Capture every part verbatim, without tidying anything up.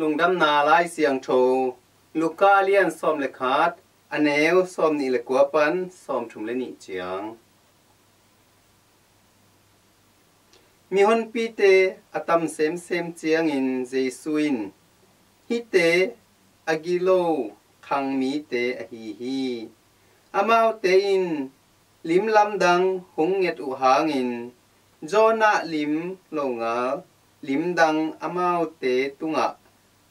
Lungdamna Lai Siangtho, Luka lian sawm le khat, a neu sawm nih le kua pan sawm thum le nih ciang. Mihonpite a tam semsem ciangin Jesu in, "Hihte a gilo khang mite ahi hi. Amaute in lim lamdang hong nget uh hangin Jonah lim longal limdang amaute tungah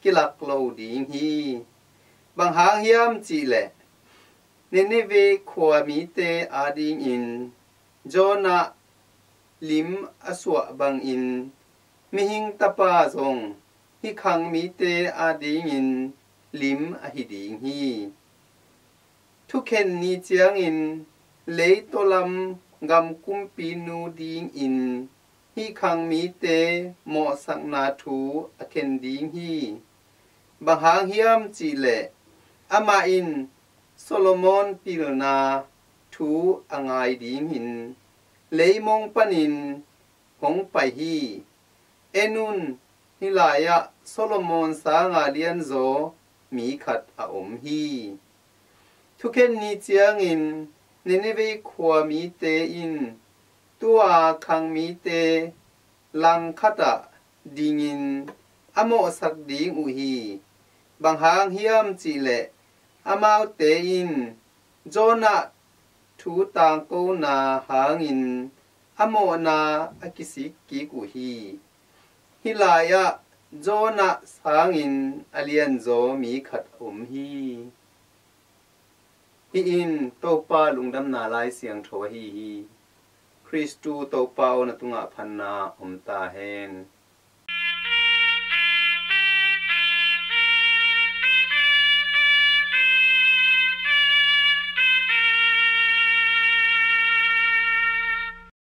kilak lo ding hi. Bang hang hiam cih leh Nineveh khua mite adingin Jonah lim a suah bangin Mihing Tapa zong hih khang mite adingin lim ahi ding hi. Thukhen ni ciangin leitaw lam gam kumpinu dingin hih khang mite mawhsakna thu a khen ding hi. Bang hang hiam cih leh amah in Solomon pilna thu a ngai dingin leimong panin hong pai hi. En un, hih lai-ah Solomon sanga lianzaw mi khat a om hi." Thukhen ni ciangin Nineveh khua mite in tua khang mite langkhatah dingin a mawhsak ding uh hi. Bang hang hiam cih leh amaute in Jonah thu tangkona hangin a mawhna a kisik kik uh hi. Hih lai-ah Jonah sangin a lianzaw mi khat a om hi. Hih in Topa Lungdamna Lai Siangtho ahi hi. Khristu Topa aw, na tungah phatna om ta hen.